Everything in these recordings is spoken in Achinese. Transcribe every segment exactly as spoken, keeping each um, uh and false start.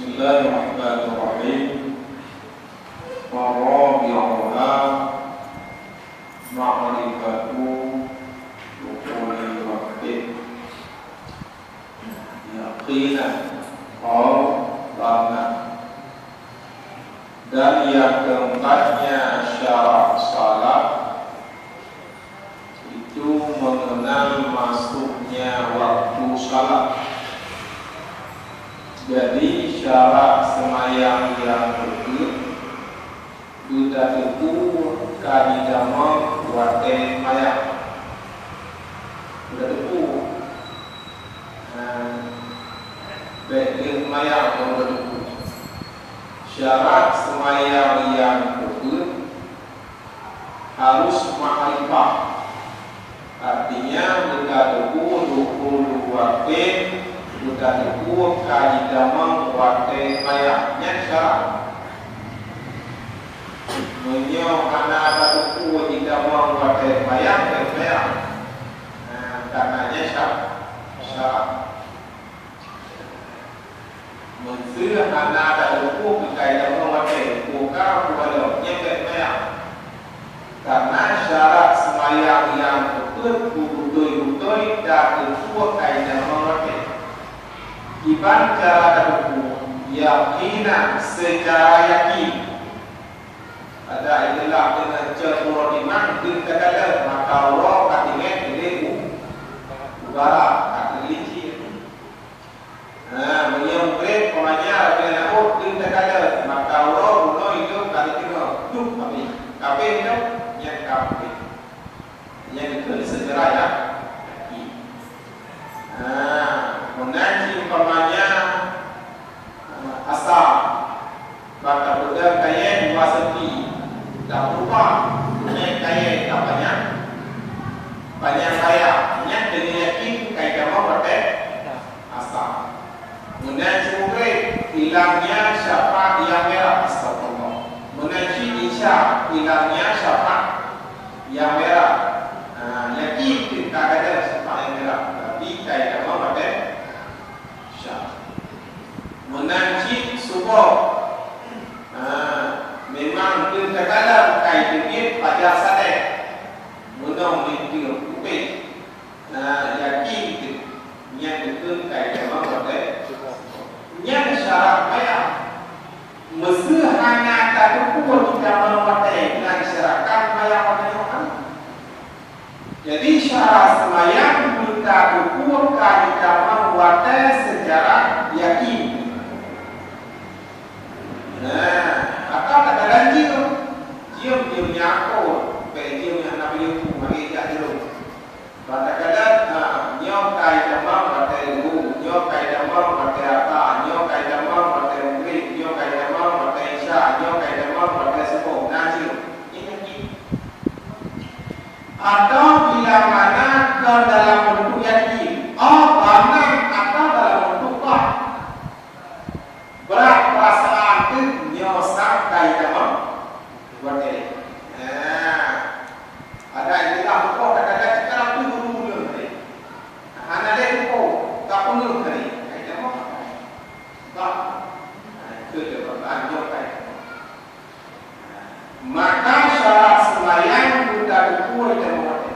Bismillahirrahmanirrahim. Wa rabi'uha ma'rifatu dukhulil waqti yaqinan aw dhannan. Dan yang keempatnya syarat salat itu mengenal masuknya waktu salat. Jadi syarat seumayang nyang beutôi, beutateupeue ka jitamong watée seumayang. Beutateupeue. Nah, bék lheueh seumayang baru tateupeue. Syarat seumayang nyang beutôi harus makrifah. Artinya, beutateupeue dukhulul waqti, beutateupeue ka jitamong watée seumayang. Nyan syarat. Meunyoe hana tateupeue jitamong watée seumayang, bék seumayang. Nah, kareuna nyan sya-, syarat. Meusé hana tateupeue keukai tamong watée, peue ka, peue ka lom, nyan bék seumayang. Kareuna syarat seumayang nyang beutôi, beutôi-beutôi tateupeue kai tamong watée. Kiban cara tateupeue? Yaqinan, seucara yakin. Ada istilah deungon ceuet uroe timang, deuh takalon, mata uroe ka tinggai lé u-, u barat, ka teulici. Ha, meunyoe mugreb, pemanyar, bila na ôt, deuh takalon, mata uroe, bunoe, idong, ka teuteungoh, duh, habéh. Ka habéh idong, nyan ka habéh. Nyan dikeue seucara ya-, yakin. Ha, meunan cit umpamanya, ha, asam. Bak tapeugah kayée dua senti, tapeurubah, nyan kayée tapanyang, panyang raya, nyan deungon yakin kai tamong watée asam. Meunan cit mugreb, ilangnya syafaq nyang mirah, astagfirullah. Meunan cit isya, ilangnya syafaq nyang mirah. Ha, yakin teuh ka gadôh syafaq nyang mirah, tapi kai tamong watée isya. Meunan cit suboh. Ha, memang deuh takalon kai teubiet fajar sadéh. Meunong linteung putéh. Ha, yakin teuh. Nyan dikeue kai tamong watée. Nyan syarat seumayang. Meusé hana tateupeue jitamong watée, nyan syarat seumayang watée nyoe. Jadi, syarat seumayang beutateupeue ka jitamong watée seucara yakin. Nah, atawa takalon jeuem, jeuem, jeuem nyang akot, bék jeuem nyang na peue-peue, mari jak jeuem. Bak takalon, ha, nyoe kai tamong watée leuhô, nyoe kai tamong watée atra, nyoe kai tamong watée mugreb, nyoe kai tamong watée isya, nyoe kai tamong watée suboh, na jeuem. Nyan yakin. Atawa bila mana kon dalam beuntuk yakin, oh, dhannan, atawa dalam beuntuk dhann. Brat peurasaan teuh nyoe sang kai tamong watée. Nah, ada istilah rukoh, kadang-kadang cit ka na peue guru-guru tadi. Hana lé rukoh, ka peungeuh tadi. Kai tamong. Bah, nah, itu dia perasaan nyoe kai tamong. Maka syarat seumayang beutateupeue tamong watée.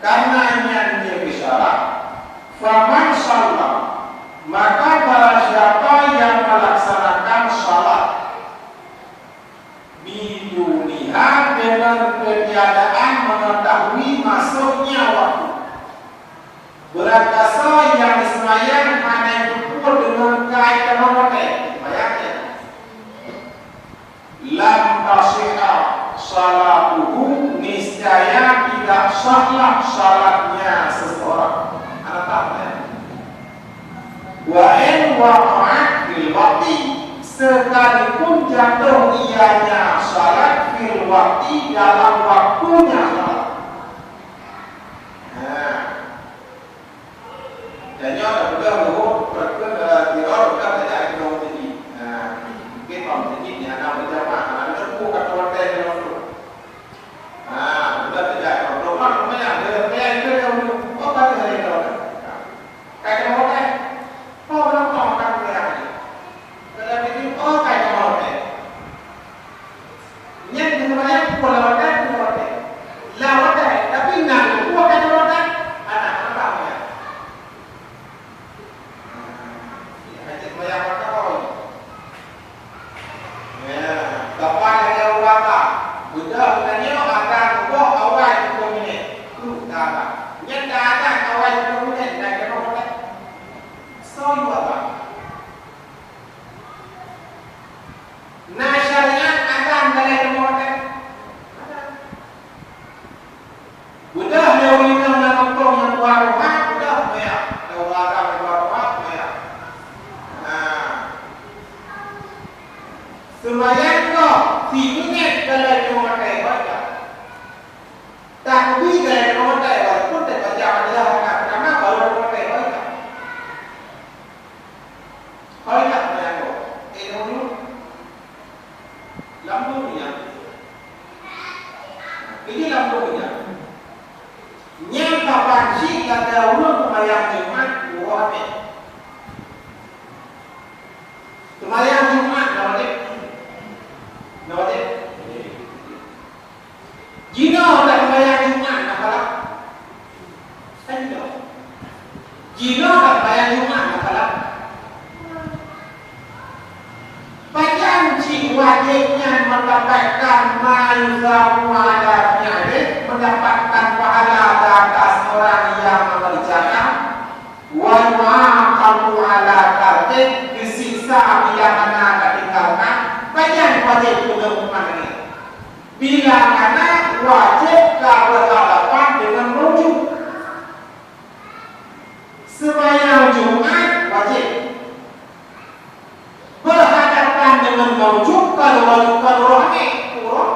Karena nyan nyang syarat, faman shalla, maka barang siapa yang melaksanakan salat, biduniha, dengan ketiadaan mengetahui masuknya waktu. Beurangkasoe nyang seumayang hana jiteupeue deungon kai tamong watée, bayang ya. Lam tasihha salatuhu, niscaya tidak sahlah salatnya seseorang. Hana sah, ya. Wa in waqa'at fil waqti, sekalipun jatuh ianya salat fil waqti, dalam waktunya salat. Nah. Tanyoe tapeugah leuhô, peureukeun, eh, tiroe, peugah tajak keunoe meuseujid. Nah, mungkin bak meuseujid nyan hana beujamaah, hana teupeue ka watée nyoe. Nah, peugah tajak keunoe, peugah peumayang, dia peumayang ikeu dia ulu. Oh, ka lheueh hari nyoe. Ka keunoe watée. Oh, beunang, oh, ka peumayang. Ini lam donya. Nyan saban cit gata ureuëng seumayang Jumat uroe Hamé. Seumayang Jumat na wajéb? Na wajéb? Jinoe dak seumayang Jumat na pahala? Kan jinoe. Jinoe dak seumayang Jumat na pahala? Pajan cit wajéb nyan mendapatkan ma yusabu ala fi'lih, mendapatkan pahala di atas orang yang mengerjakan, wa yu'aqabu ala tarkih, disiksa bila mana ka tinggalkan. Pajan wajéb keuneuk meunan? Bila mana wajéb ka berhadapan dengan maujub. Seumayang Jumat wajéb. Berhadapan dengan maujub ka lheueh, ka lheueh Hamé, uroe,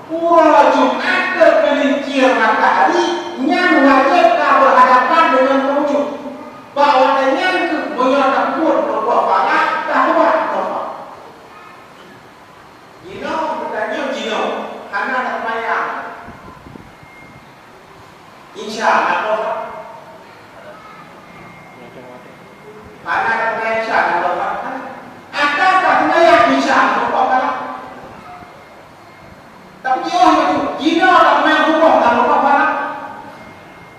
uroe Jumat teugeulincir matahari, nyan wajéb ka berhadapan dengan maujub. Bak watée nyan kheueh meunyoe tapuet meurumpok pahala, tapuet meurumpok. Jinoe, geutanyoe jinoe hana taseumayang Isya, na poh? Hana taseumayang Isya, na poh? Atawa taseumayang Isya, na poh? Tapi oh, jinoe taseumayang suboh, na poh?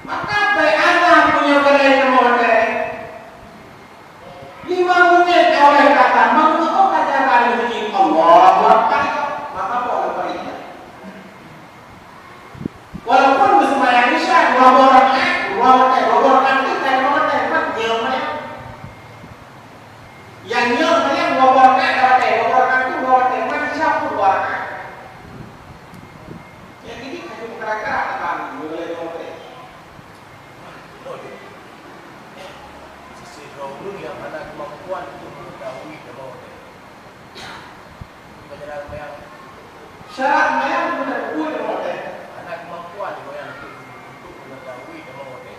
Maka bèk azan meunyoe keuadaan watèe. Lima menit awai ka tamong, oh, ka jaga di masjid. Allahu Akbar. Maka boleh pergi. Walaupun beuseumayang Isya dua boh rakaat, dua watèe, dua boh rakaat, dua watèe, mat, nyoe seumayang. Nyang nyoe seumayang dua boh rakaat, dua watèe, dua boh rakaat, dua watèe, mat Isya pun dua rakaat. Nyang ini hanya perkara-perkara tamong, boleh dua watèe. Sidroe ureueng nyang hana keumampuan untuk mengetahui tamong watèe. Bagaimana seumayang? Syarat seumayang bukan beutôi tamong watèe. Hana keumampuan seumayang untuk, untuk mengetahui tamong watèe.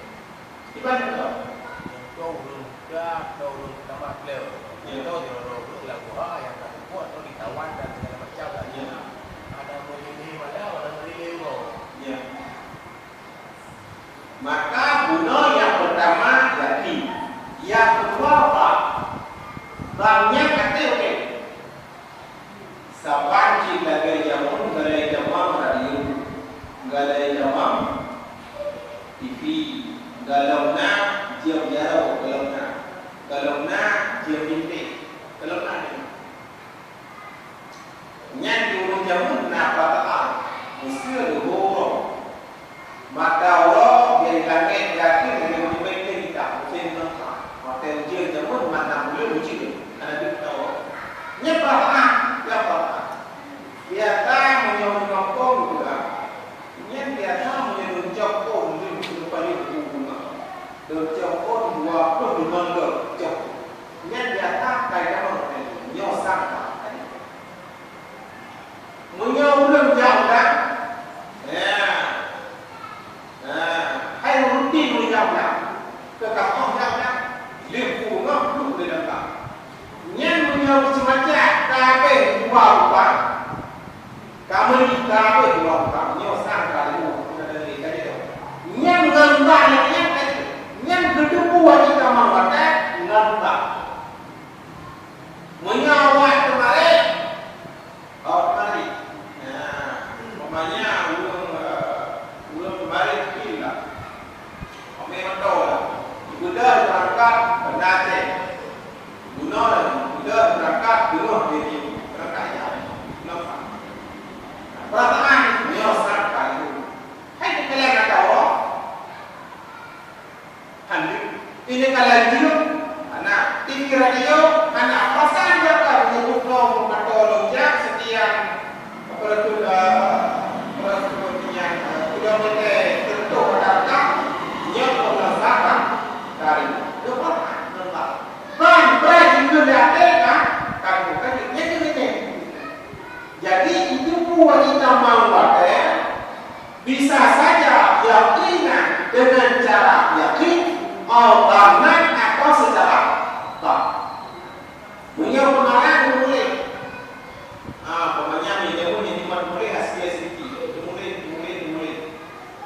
Di mana tu? Contoh ureueng muda atau ureueng tamat beliau. Ya. Contoh sidroe ureueng lam guha nyang ka seupôt atau ditawan dan segala macam lah. Ya. Ada meulilée malam, ada meulilée uroe. Ya. Maka bunoe nyang peurtama yakin, nyang keudua paham. Paham nyan até oké. Saban cit lagèe jameun galai tamong radio, galai tamong T V, galom na jeuem jaroe, galom na, galom na jeuem bintéh, galom na. Nyan di ureueng jameun na Fatihah, miseue leuhô uroe. Mata uroe, di langèt, di ateueh, di bumi, di bawah, di atas. Watèe ujeuen jameun, mata buleuen ujeuen. Hana deuh mata uroe. Nyan Fatihah, nyan Fatihah. Biasa meunyoe meunyoe kong geupeugah. Nyan biasa meunyoe neucok kong, neucok payong, kong geupeugah.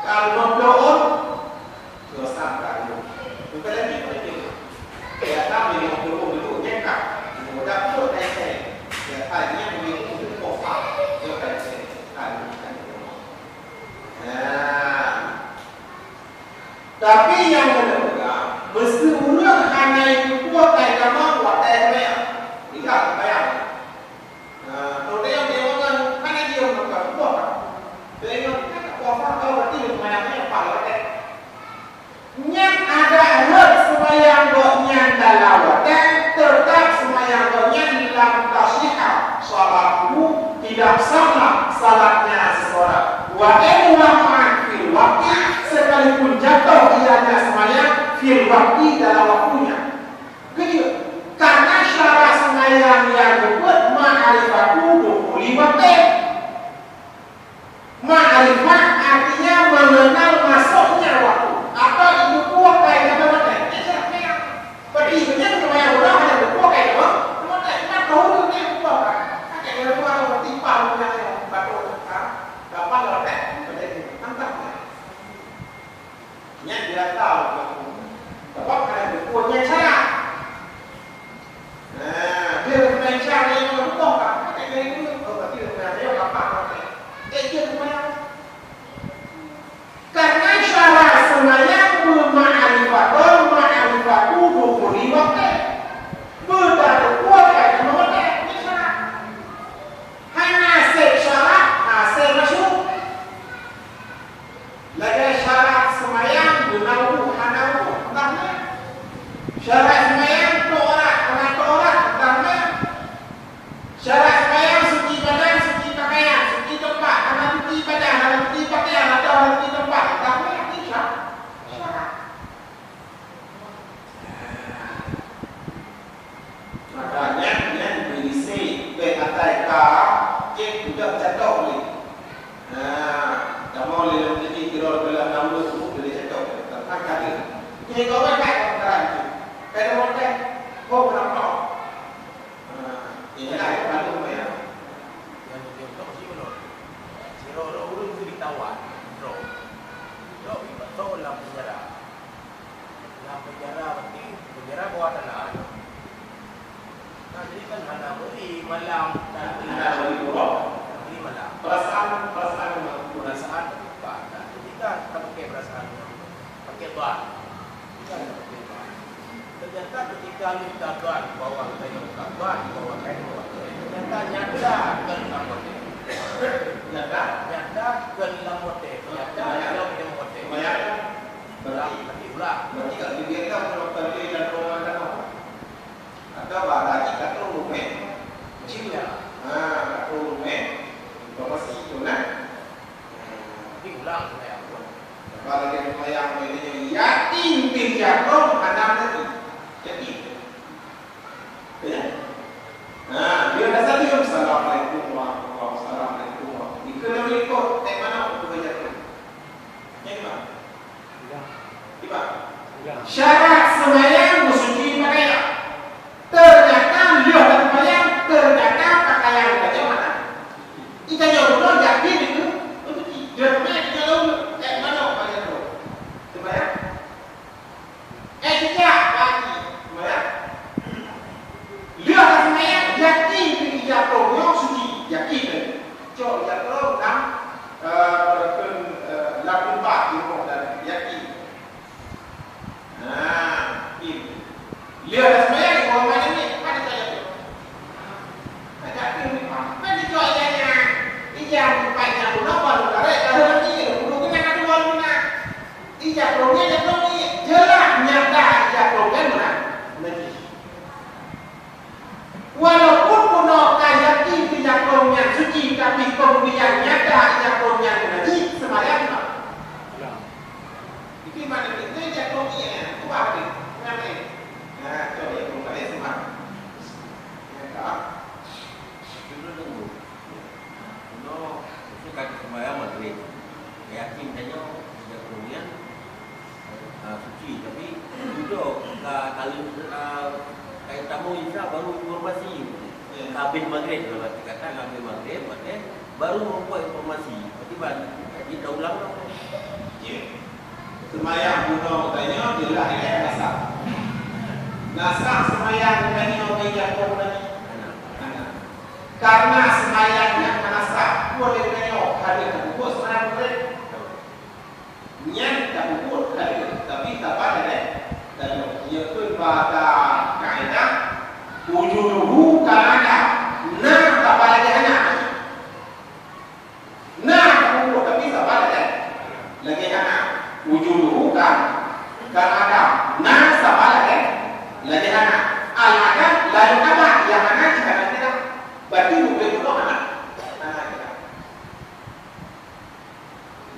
Kalau lima puluh orang, dosa baru. Bukan lagi pada dia. Ya, tak boleh lima puluh orang duduk nyangka. Mudah pun dah saya. Ya, hanya boleh itu kofa. Ya, kan saya. Kan, kan. Nah. Tapi nyang keuneuk peugah, meuseu ureueng hana jipeubuet hai tamong watèe seumayang. Lihat seumayang. Nah, kalau dia yang dia orang hana dia orang buat. Dia yang tak puasa kau berarti seumayangnya apa watèe. Nyan ada rhot seumayang gobnyan dalam watèe, teutap seumayang gobnyan lam tasihah salatuhu, tidak sah salatnya seseorang. Wa in waqa'at fil waqti, sekalipun jatuh ianya sembahyang fil waqti, dalam waktunya. Keujeuet, karena syarat sembahyang nyang geubuet ma'rifatu dukhuli waqti. Ma'rifat artinya mengenal masuknya waktu. Atau itu buah kain apa makai? Berarti sebenarnya sembahyang ulang hanya buah kain apa? Cuma tak ingat tahu tu dia buah kan. Pakai yang dua tu berarti paham yang baru. Ha? Gampang lah kan? Berarti mantap. Nyan dia tahu. Sebab ada buku nyan syarat. Nah, dia kena syarat yang betul kan? Pakai yang dua. Oh, berarti dia kena dia apa? Eh, dia kena Karena syarat seumayang beuma'rifatun, ma'rifatu dukhuli waqti. Beutateupue ka jinoe watèe, nyan syarat. Hana sép syarat, hase masyruh. Lagèe syarat seumayang beuna udhu, hana udhu, entah na. Syarat seumayang toh aurat, hana toh aurat, entah na. Syarat sembahyang suci badan, suci pakaian, suci teumpat, hana suci badan, hana suci pakaian, atau hana suci teumpat, tapi hati sya-, syarat. Makanya nyan berisi bek atai ka, cek budak jatuh ni. Nah, kamu lelaki kira dalam nama tu boleh jatuh, tentang kata. Jadi kau kan tak akan terang tu. Kata orang kan, kau kenapa? Ha, ingat ayat baru tu ya. Nyang tujoh lom si ulôn. Sidroe-droe ureueng geutawai droe. Droe geupatô lam penjara. Lam penjara berarti penjara bawah tanah. Nah, jadi kan hana meuri malam, hana meuri malam. Hana meuri malam. Perasaan, perasaan. Perasaan terluka. Nah, jadi kan kita pakai perasaan. Pakai ban. Kan pakai ban. Ternyata ketika lheueh ka ban, bahwa ka ban, bahwa ka ban, ternyata nyata kon lam watèe. Nyata? Nyata kon lam watèe. Nyata kon lam watèe. Bayangkan. Ulang, berarti ulang. Berarti kalau dibiarkan, kalau tadi dan orang kata, atau bahasa kita tu rumit. Iya. Ha, tu rumit. Informasi tu nah. Tapi ulang sembahyang pun. Kalau dia sembahyang, dia yakin pih jago, hana lagi. Yakin. Ya? Nah, dia dah tadi, "Assalamualaikum warahmatullahi wabarakatuh." Assalamualaikum warahmatullahi wabarakatuh. Di kena ikut, eh, mana aku kerja tu? Ya, Imam? Imam? Imam? Syarat sembahyang bersuci pakaian. Ternyata lheueh dah sembahyang, ternyata pakaian geutanyoe mana? Geutanyoe bunoe yakin itu bersuci. Dia kena geutanyoe, eh, mana pakaian tu? Sembahyang? Eh, sejak pagi sembahyang. Lheueh dah sembahyang, yakin keu ija krueng nyoe suci, yakin tadi. Cok ija krueng lam, eh, keu, eh, lam teumpat di rumoh tadi, yakin. Nah, yakin. Lheueh dah sembahyang, di rumoh tadi ni, ada saya tu. Ada tu ni, kan dicok ijanya. Ija tempat ija guna, baru tarik, kalau lagi, kudu kena aturan guna. Ija krueng nyan, ija krueng nyan, jeulaih nyata ija krueng nyan meunan najis. Walaupun bunoe ka yakin ija krueng nyan suci, tapi kemudian nyata ija krueng nyan najis, sembahyang tak? Itu mana ni? Itu ija krueng nyan, ubah ni. Nyan ni. Nah, coba ija krueng lain sembahyang. Ya, tak? Bunoe, miseu ka teuseumayang Maghrib. Yakin tanyoe, sejak kemudian, ah, suci. Tapi, tujoh ka, ka lheueh, ah, ka tamu Isya baru informasi. Ya. Ka habéh Maghrib, kalau kata ka habéh Maghrib, maksudnya baru membuat informasi. Berarti ban, jadi dah ulang lah. Jeuet. Seumayang bunoe geutanyoe jeulaih ilée na sah. Na sah seumayang geutanyoe meunyoe kon na. Karena seumayang nyang hana sah, kon lé geutanyoe ka lheueh tapeubuet seumayang Maghrib. Nyan tapeubuet ka lheueh, tapi saban lagée geutanyoe. Nyoe keuh bahasa kaedah, wujuduhu kal adam, na saban lagée hana. Na tapeubuet, tapi saban lagée, lagée hana. Wujuduhu kal, kal adam. Na saban lagée, lagée hana. Al adam la yuqaddam, nyang hana jih hana jih. Berarti mungkin bunoe hana, hana jih.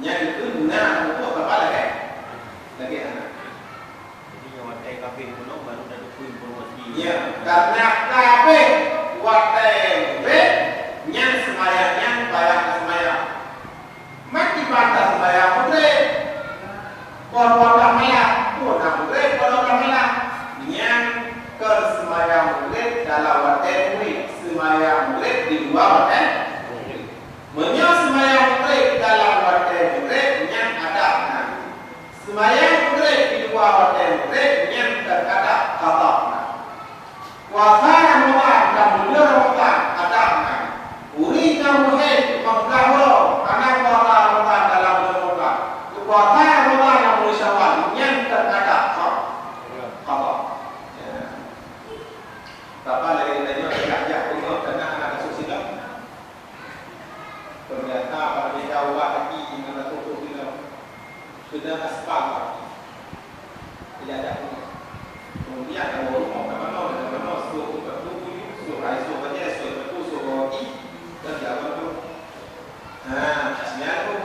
Nyan keuh na tapeubuet saban lagée, lagée hana. Jadi, nyang watée kabeh bunoe baru tateupeue informasi. Ya, karena kabeh watée Maghrib, nyan seumayang nyan payah seumayang. Mati bak seumayang Maghrib. Kon watée malam, kon na Maghrib, kon watée malam. Nyan kon seumayang Maghrib dalam watée Maghrib, seumayang Maghrib di luwa watée Maghrib. Meunyoe seumayang Maghrib dalam watée Maghrib, nyan adab na. Seumayang Maghrib di luwa watée Maghrib nyan teuadab qadha na. Puasa Ramadhan dan buleuen Ramadhan adab na. Ureuëng nyang meuhét meugah uroe hana puasa Ramadhan dalam buleuen Ramadhan, puasa Ramadhan nyang buleuen Syawal nyan teuadab qa-, qadha. Ya. Tapi lagée tanyoe jak-jak peugah keunan hana kasôk silap. Ternyata pada beda ubat lagi dengan datuk tu bilang kena aspal lagi. Tidak ada pun. Kemudian kalau rumah ke mana, ke mana, suruh ke batu, suruh hai, suruh baca, suruh batu, suruh roti, dan jalan tu. Ha, tak sembilan tu.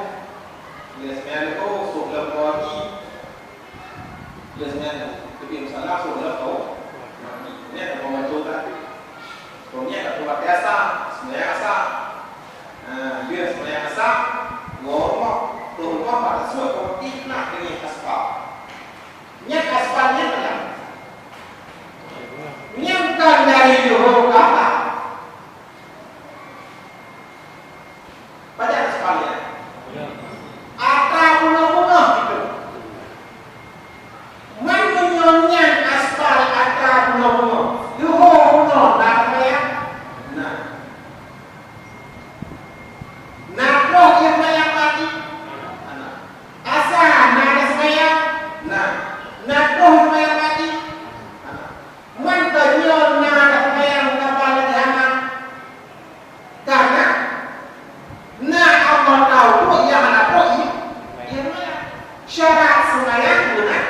Bila sembilan tu, suruh dalam roti. Biasanya, tapi masalah tu adalah kau mati. Ini ada pembantu tak? Kau ni ada keluar biasa, sebenarnya asal. Ha, dia sebenarnya asal, ngomong, rumah pada suat kau mati nak dengan aspal. Nyan aspal nyan mana? Nyan kan dari Yehova. Pajan aspal nyan? Atra bunoe-bunoe itu. Man meunyoe nyan aspal atra bunoe-bunoe, leuhô bunoe na seumayang? Na. Na troh nyang seumayang pagi? Na. Asa na seumayang? Na. Na troh seumayang pagi? Na. Man tanyoe na seumayang saban lagée hana? Karena na Allah tahu nyang hana troh, iya, iya seumayang. Syarat seumayang beuna.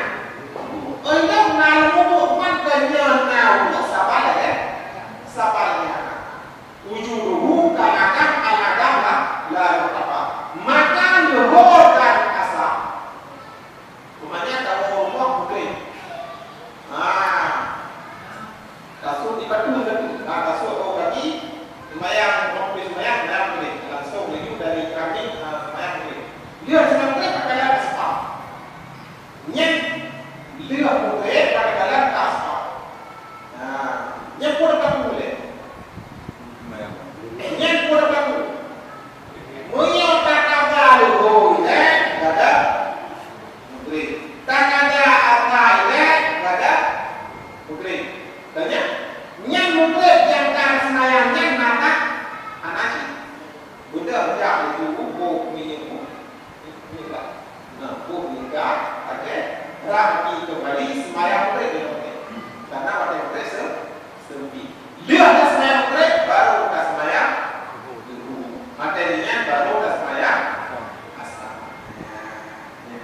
Undang na leumo buet man tanyoe na buet saban lagée, saban lagée hana. Wujuduhu kal adam, al adam la, la yuqaddam. Maka leuhô dan asa. Umpamanya kamoe rumoh Maghrib. Ha. Kasôk di batu tadi. Ha, kasôk bak kaki, seumayang, waktu seumayang, seumayang Maghrib. Langsung laju dari kami, ha, seumayang Maghrib. Dia seumayang Maghrib pakai aspal. Nyan lheueh Maghrib pakai aspal. Nah, nyan pun dah batu lé. Nyan pun dah batu. Meunyoe takada leuhô ilée, kada Maghrib. Takada atra ilée, kada Maghrib. Tanya, nyan Maghrib nyang ka seumayang nyan na tak? Hana cit. Beudôh jak laju boh minyeuk. Minyeuk lah. Nah, boh minyeuk ka, pakai, rhah api keumbali, seumayang Maghrib di Maghrib. Karena watée Maghrib se-, seupi. Lheueh dah seumayang Maghrib, baru ka seumayang Zuhur. Watée nyan baru ka seumayang Asar. Ya.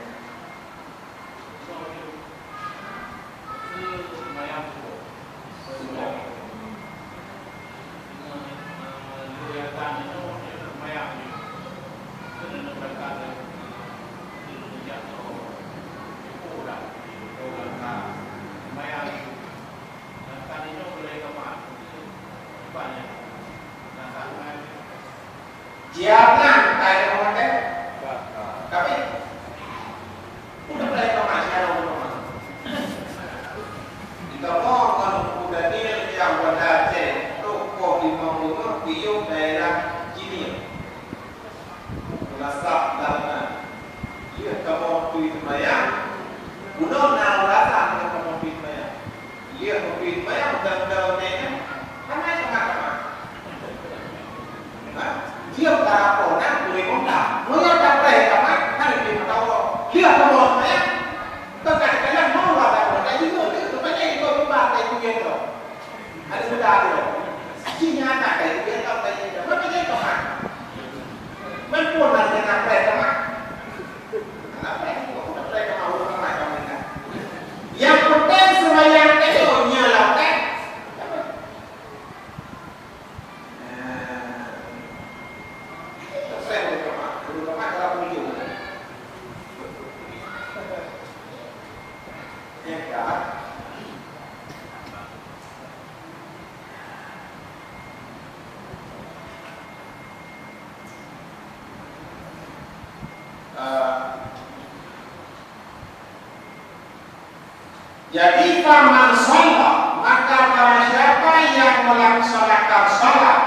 Jadi, faman shalla, maka barang siapa yang melaksanakan salat,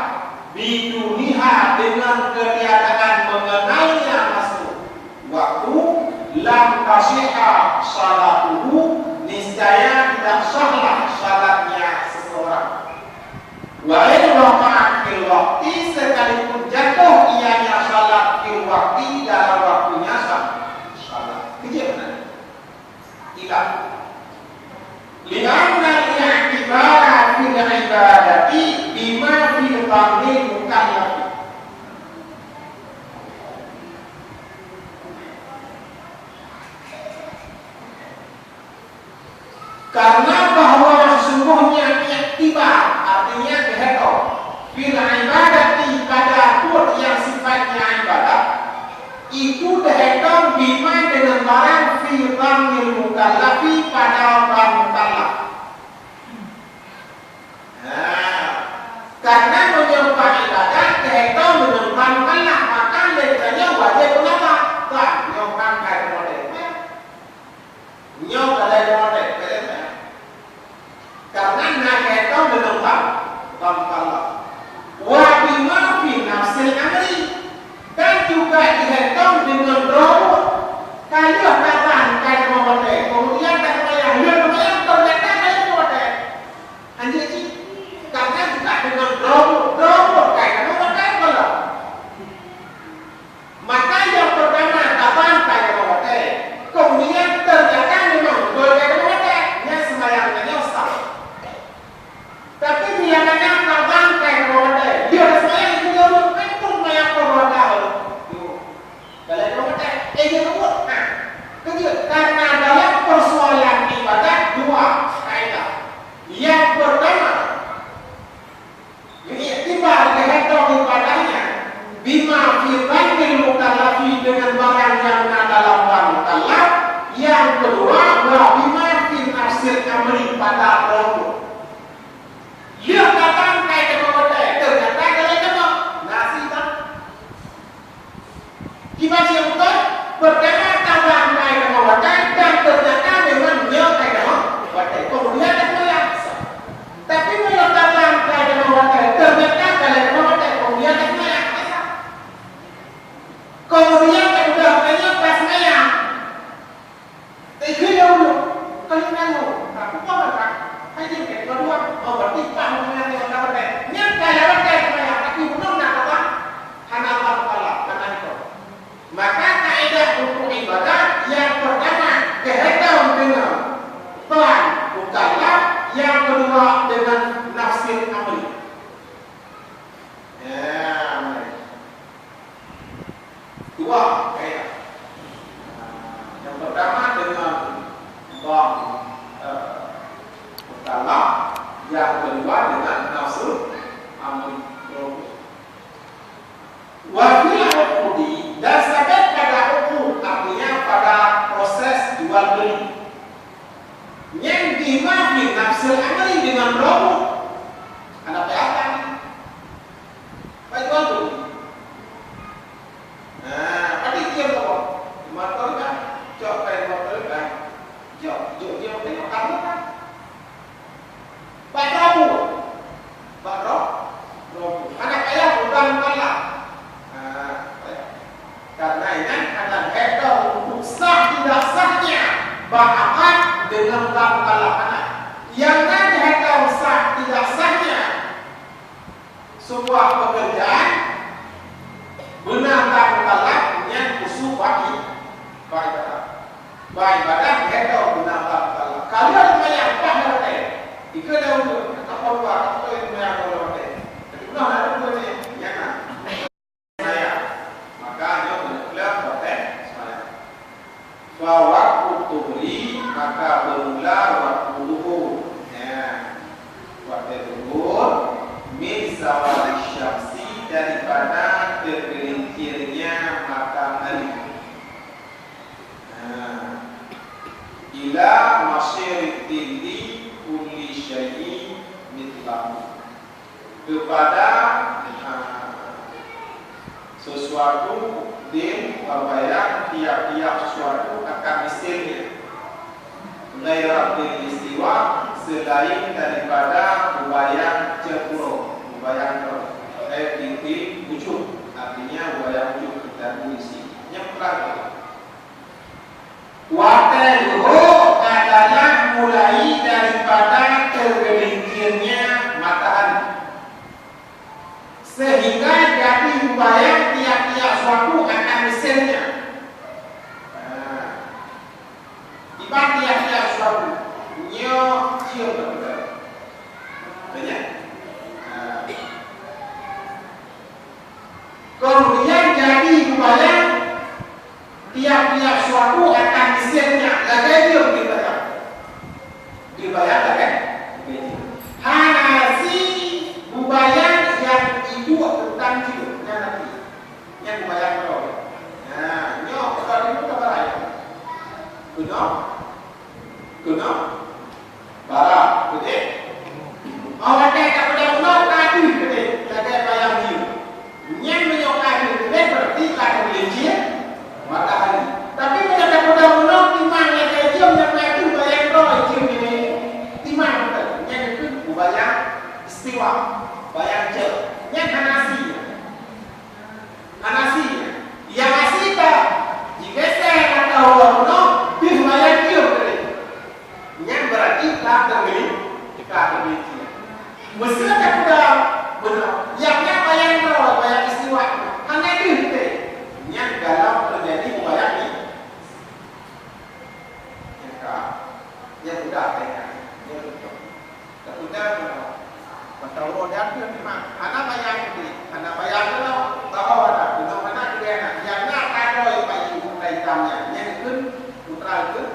biduniha, dengan ketiadaan mengenainya masuk waktu, lam tasihha salatuhu, niscaya tidak sahlah salatnya seseorang. Wa in waqa'at fil waqti, sekalipun jatuh ianya salat fil waqti, dalam waktunya sah salat. Kejap benar. Ilah. Li'anna al-i'tibara fil ibadati bima fi dhanni mukallaf. Karena bahwa sesungguhnya iktibar, artinya dihitung, fil ibadati, pada buet yang sifatnya ibadat, itu dihitung bima, dengan barang, fi dhannil mukallafi, pada dhan mukallaf. Nah, karena meunyoe ibadat dihitung dengan dhan mukallaf, maka lé geutanyoe wajéb peungamal. Bah, nyoe kan hai model. Nyoe ka laén model, beda, ya. Karena na geuhitung deungon bang, bang Allah. Wa bima fi nafsil amri. Dan juga dihitung deungon droe buet. Ka lheueh taban ka teuma watèe, kemudian ka seumayang, lheueh seumayang, ternyata ka lheueh watèe. Anjing cit. Karena juga deungon droe buet, droe buet ka teuma watèe, kalau Maka nyang pertama, taban ka teuma watèe. Kemudian ternyata memang beutôi ka teuma watèe, nyan seumayang nyan sah. Tapi bila mana taban ka teuma watèe, dia seumayang itu dulu, kan pun seumayang pun watèe. Tuh. Kalau teuma watèe, eh, dia teuma, ha. Kejut, karena dalam persoalan ibadat dua kaidah. Yang pertama, Mengiktibar, dihitung ibadahnya, bima fi dhannil mukallafi, dengan barang yang na dalam dhan mukallaf. Yang kedua, wa bima fi nafsil amri, pada droe buet. Lheueh taban ka teuma watèe, ternyata ka lheueh teuma. Nasi tak? Kiban nyang beutôi, pertama taban ka teuma watèe dan ternyata memang nyoe ka teuma watèe. Kemudian ka seumayang. Tapi meunyoe taban ka teuma watèe, ternyata ka lheueh teuma watèe, kemudian ka seumayang. Kemudian ka udah nyoe ka seumayang. Teukheun lé ulôn, keuneuk nyan lôn, ka kupeugah that, hai jeuet bèk keudua, oh, berarti paih ureueng nyan nyang ka watèe. Nyan ka lewat watèe seumayang, tapi ulôn na keubah, hana keubah kepala, hana itu. Maka kaidah untuk ibadat yang pertama, kehitung deungon dhan mukallaf, yang kedua dengan nafsil amri. Ya, mari. Dua kaidah. Yang pertama dengan bang, eh, mukallaf, yang kedua dengan nafsul amri. Wa fil uqudi, dan sabe pada uqud, artinya pada proses jual beli. Nyan bima fi nafsil amri, dengan droe buet. Ada P A K ni. Baik, bagus. Nah, berarti dia apa? Motor kan? Cok kai motor kan? Cok, jok dia apa? Kamu kan? Bak droe buet. Bak droe, droe buet. Hana payah udang malam. Nah, karena ini adalah hitung untuk sah tidak sahnya bak akad dengan bak mukallaf. Yang nan dihitung sah tidak sahnya sebuah pekerjaan beuna bak mukallaf, nyan khusus bak i-, bak ibadat. Bak ibadat, nyan beuna bak mukallaf. Kalau seumayang, paih watèe. Ika dah uduk, ka keuluwa, ka keuluwa seumayang watèe. Tapi pernah ada dua ni, yang kan? Seumayang. Maka nyoe keuneuk lheueh watèe seumayang. Fa waqtu tuhri, maka beumula waktu duhur. Ya. Watèe duhur, min zawali syamsi, daripada teugeulincirnya matahari. Nah. Ila masyirid dhilli kulli syai'in mithlahu. Kepada, ah, sesuatu, dhil, peubayang tiap-tiap sesuatu akan misilnya. Ghaira dhilli Istiwa selain daripada bubayang ceukrok, bubayang droe, eh, tieb-tieb ujub, artinya bubayang ujub kita kondisi. Nyang pertama, watèe leuhô adalah mulai daripada teugeulincirnya matahari. Sehingga jadi bubayang tiap-tiap suatu akan mesennya. Nah, iban tiap-tiap suatu nyoe cium beutôi. Betul, ya? Nah. Kemudian jadi bubayang tiap-tiap suatu akan mesennya lagèe jeuem dibayang. Dibayang lagèe jeuem. Hana si bubayang nyang iduek teuntang jeuem nyan nanti. Nyan bubayang droe. Nah, nyoe kalau di muka barang. Keunoe? Keunoe? Barat, beutôi? Awak watèe ka peudong unoe ka deuh, beutôi? Lagèe bayang jeuem. Nyan meunyoe ka deuh, beutôi? Berarti ka teugeulincir matahari. Tapi meunyoe ka peudong unoe, timang lagèe jeuem nyang ka deuh bayang droe jeuem nyan. Timang beutôi. Nyan keuh bubayang istiwa, bayang cok. Nyan hana si. Hana si. Nyang asi ka jigeser atau bunoe deuh mayang jeuem tadi. Nyan berarti ka teugeulincir, ka teugeulincir. Meusé ka peudong bunoe, nyang nyan mayang droe, mayang istiwa, hana deuh tadi. Nyan dalam teujadi mayang ni. Nyang ka, nyang mudah tadi. Nyang mudah. Takheun mantong uroe dan pih memang hana bayang teubiet, hana bayang keudroe, bahwa na keudroe hana keudroe na, nyang na ka droe bayu putra itam nyan, nyan kheun putra kheun,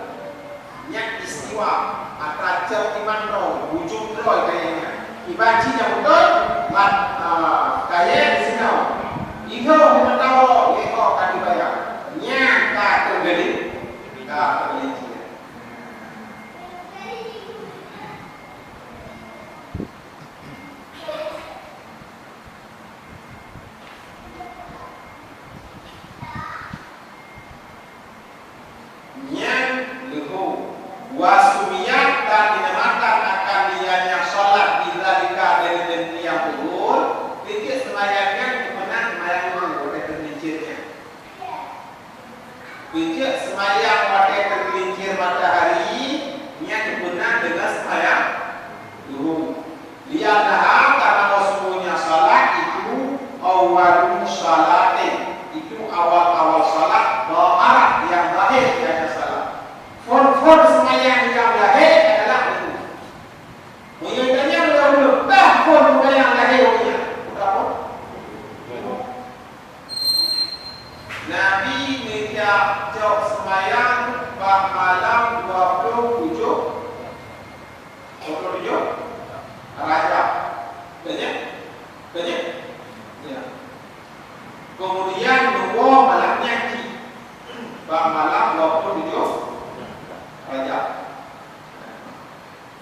nyan istiwa, atra cok iman droe, bujông droe kayèe nyan. Iban cit nyang beutôi, mat, a, kayèe disinoe. Ihoe meunan droe, ihoe ka dibayang. Nyan ka teugeulincir, ka teugeulincir. Nyan leuhô. Wa sumiyat, dan dinamakan akan ianya salat bidzalika, dari demikian pun, tieb-tieb seumayang nyan geupeugah seumayang leuhô, watèe teugeulincir nyan. Beujeuet seumayang watèe teugeulincir matahari, nyan geupeugah deungon seumayang leuhô. Liannaha, karena sesungguhnya salat itu awwalu salatin, itu awal-awal salat, zahirah, yang zahir dari salat. Phôn-phôn seumayang nyang lahé adalah leuhô. Meunyoe tanyong lom-lom, bah phôn seumayang lahé ureueng nyan? Peue phôn? Nabi neujak cok seumayang bak malam dua ploh tujoh, dua ploh tujoh Rajab. Beutôi? Beutôi? Ya. Keumudian neuwoe malam nyan cit bak malam dua ploh tujoh Rajab.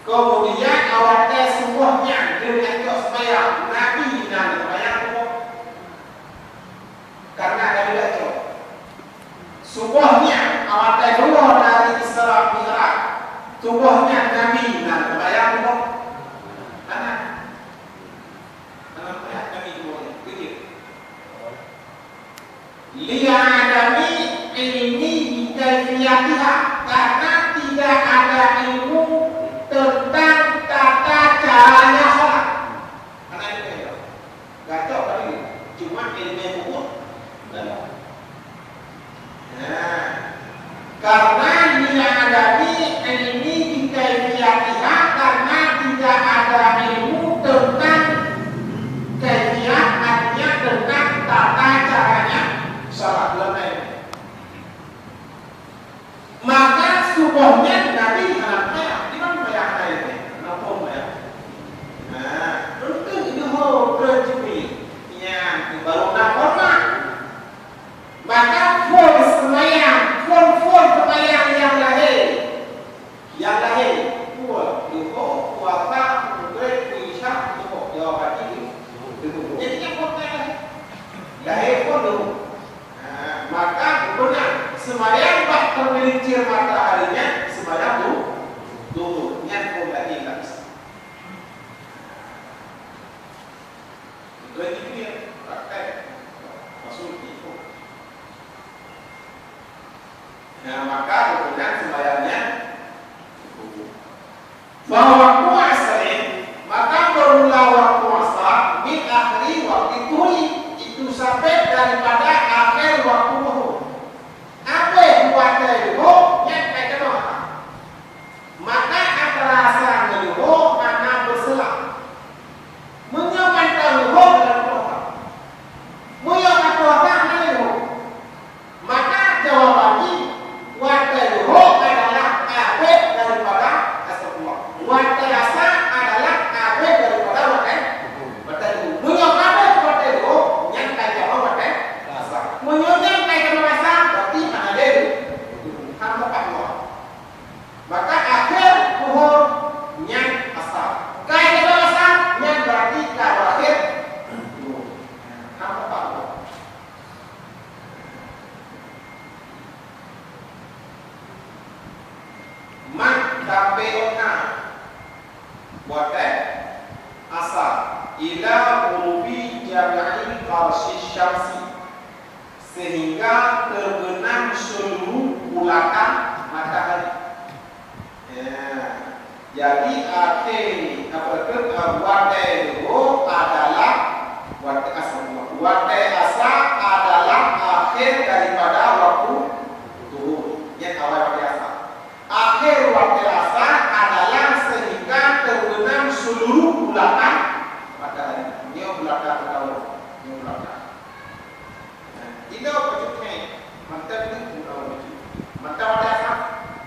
Keumudian, awai watèe suboh nyan, lheueh geucok seumayang, Nabi na seumayang suboh. Karena Nabi geucok. Suboh nyan, awai watèe geuwoe dari Isra Mi'raj, suboh nyan Nabi na seumayang suboh. Hana. Hana seumayang Nabi suboh nyan. Beutôi? Li'adami ilmi bikaifiyatiha, karena tidak ada ilmu tentang tata caranya sholat. Karena itu ya, gacok tadi, cuma ilmu hukum. Nah, karena li'adami ilmi bikaifiyatiha, karena tidak ada ilmu tentang kaifiyah, artinya tentang tata caranya sholat. Maka suboh nyan Nabi hana seumayang. Di mana seumayang Nabi? Hana seumayang. Nah, untung itu ho, nyan baru na hormat. Maka phôn seumayang, phôn-phôn seumayang nyang lahé. Nyang lahé, dua, leuhô, puasa, maghrib, isya, suboh. Jawaban jih, leuhô. Jadi, nyan phôn lahé. Lahé phôn leuhô. Ha, maka geupeugah seumayang bak teugeulincir matahari nyan seumayang du-, duhur. Nyan Nah, maka geugunan sembahyang nyan subuh. Fa waqtu asrin, maka beurmula waqtu asar, min akhiri waqti tuhuri, itu sabab daripada akhé waqtu tuhur. Abéh watée duhô nyan ka jeuet mata. Maka antara asar ngon duhô hana beuselang. Meunyoe mantong duhô, ka duhô. Meunyoe ka duhô, hana duhô. Maka jawaban jih, watée duhô adalah abéh daripada, astagfirullah, watée asar adalah abéh daripada watée, watée duhô. Meunyoe abéh watée duhô, nyan ka jawaban watée asar. Meunyoe nyan ka jawaban asar, berarti hana lé duhô. Hana tepat duhô. Maka akhé duhô nyan asar. Ka jawaban asar, nyan berarti ka berakhé duhô. Hana tepat duhô. Mat sampai ôk na watée asar ila ghurubi jami'i qarshi syamsi, sehingga terbenam seluruh bulatan matahari. Ya. Jadi, akhé, apa tu, watée duhô adalah, watée asar, watée asar adalah akhé daripada waktu duhô. Nyan awai watée asar. Akhé watée asar adalah sehingga terbenam seluruh bulatan matahari. Nyoe bulatan tahu, nyoe bulatan. Idong bacut nyan, mantong ni idong bacut. Mantong ada asam,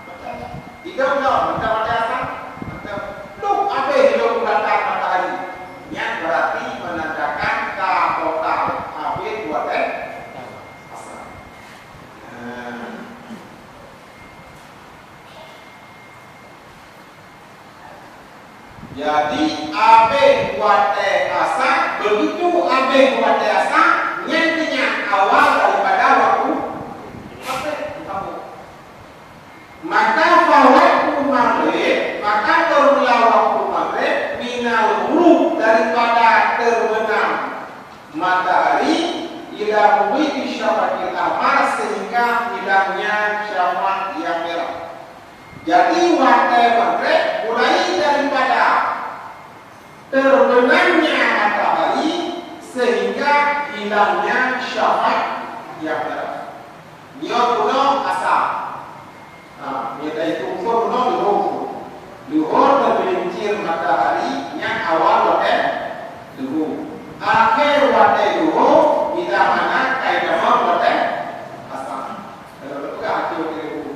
mantong. Idong lo, mantong ada asam, mantong. Luk abéh idong bulatan matahari. Nyan berarti menandakan ka total abéh watée asar. Nah. Jadi, abéh watée asar, begitu abéh watée asar, nyan keuh nyan awal daripada waktu asar. Maka fa waqtu maghrib, maka beurmula waktu maghrib, minal ghurub, daripada terbenam matahari, ila ghurubi syafaqil ahmar, sehingga hilangnya syafaq yang merah. Jadi, watée maghrib mulai daripada terbenamnya matahari sehingga hilangnya syafaq yang merah. Nyoe bunoe asar. Ha, nyoe dari kumpul bunoe duhô. Duhô teugeulincir matahari nyan awal watée duhô. Akhé watée duhô, bila mana ka itamong watée asar. Kalau teupeugah akhé watée duhô.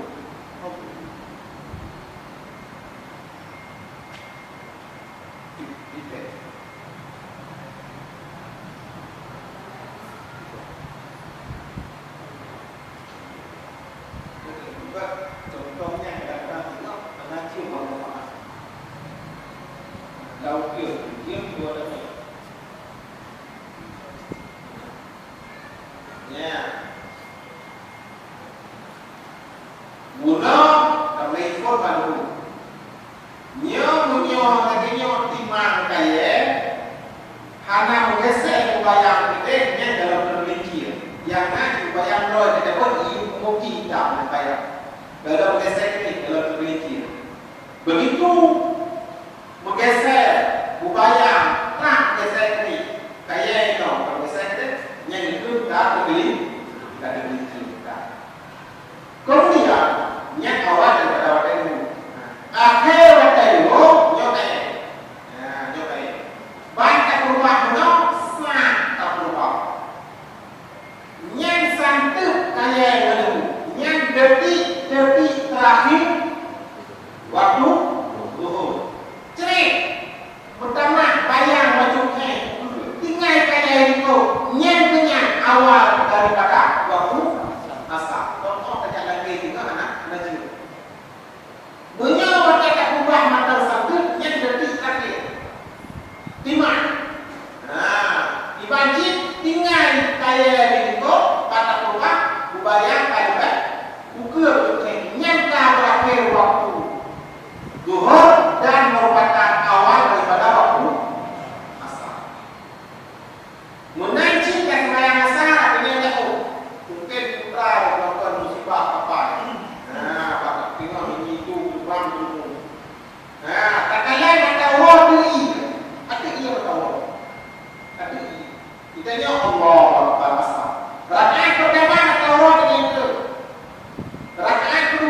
Ya. Bunoe, tameuikot baru. Nyoe meunyoe lagée nyoe timang kayée, hana meugeusée bubayang keudeh nyan dalam teugeulincir. Nyang na bubayang droe teudapat ié muki tam bubayang. Dalam meugeusée keudeh dalam teugeulincir. Begitu meugeusée bubayang, trah meugeusée keudeh. Kayée nyoe meugeusée keudeh, nyan keuh ka teugeulincir, ka teugeulincir. Keumudian, nyan awai daripada watée duhô. Akhé watée duhô, nyoe kayée. Nah, nyoe kayée. Ban tapeurumpok bunoe, sang tapeurumpok. Nyan sang teuk kayée ngon duhô. Nyan detik-detik terakhir waktu duhô.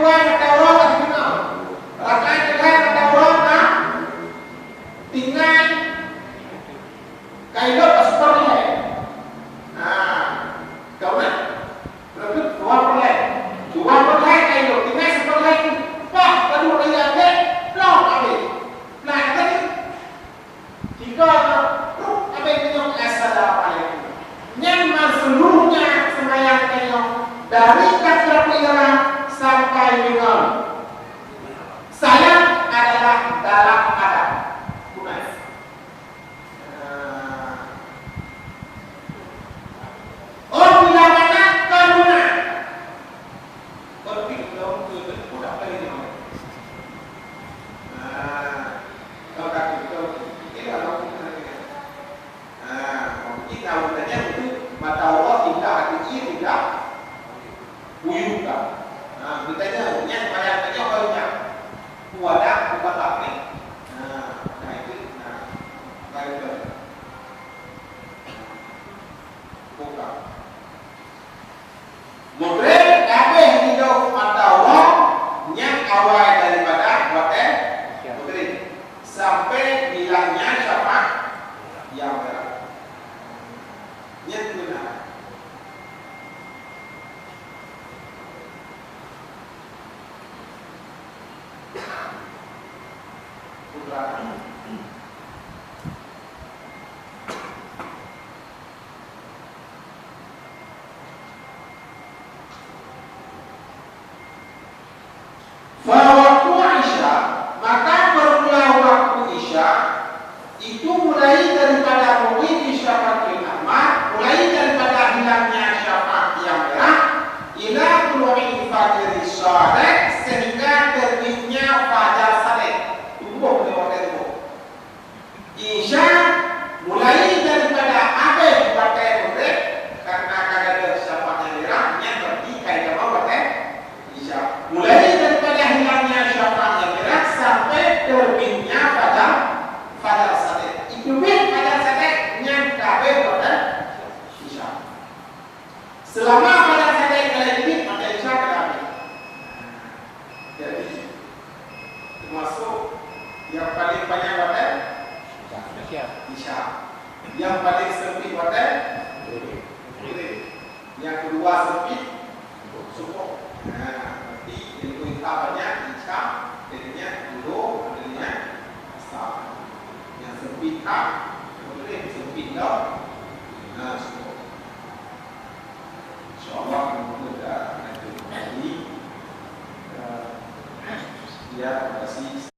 Rakaat keuhai mata uroe ka tinggai. Rakaat keuhai mata uroe ka tinggai. Ka ilok ka super lhèe. Nah, ka udah. Berarti dua perlhèe. Dua perlhèe ka ilok. Tinggai super lhèe. Pah, ka duek lagi akhé. Ploh habéh. Nah, ka tadi. Jika trok habéh tanyoe, "Assalamualaikum." Nyan meuseuluruhnya seumayang tanyoe dari takbiratul ihram sampai deungon salam adalah dalam adab. Bukan. Nah. Oh, bila mana kon meunan. Kon pih lom keu budak kali nyoe. Nah, kon ka keu, kon pih lom keu budak kali nyoe. Nah, mungkin tahu tanya itu mata Allah tingkah hati ia tingkah buyuka. Nah, kita tanya, yang bayar tanya banyak. Kuada, kuada tapi. Nah, nah itu, nah, baik. Buka. Meugreb habéh ilok mata uroe nyang awai daripada watèe meugreb, sampai hilangnya syafaq nyang merah. Nyan beuna. Putra. Fa waktu Isya, maka bermula waktu Isya, itu mulai daripada mughibi syafaqil ahmar, mulai daripada hilangnya syafaq yang merah, ila tulu'il fajri shadiq, sehingga terbitnya fajar shadiq. Tuboh lewat tempo. Isya mulai daripada habéh watèe meugreb, karena ka gadôh syafaq nyang merah, nyan berarti ka itamah watèe Isya. Mulai daripada hilangnya syafaq nyang merah sampai terbitnya fajar, fajar shadiq. Iterbit fajar shadiq nyan ka habéh watèe Isya. Selama fajar shadiq ka lheueh terbit, watèe Isya ka habéh. Jadi, termasuk yang paling panjang watèe Isya. Isya. Yang paling sempit watèe Maghrib. Yang kedua sempit Subuh. Nah, berarti ilmu hitam banyak, Isya, jadinya dulu, jadinya Asar. Yang sempit tak, Maghrib, sempit dah. Nah, Subuh. InsyaAllah, kita akan lanjut kembali. Eh, ya, terima kasih.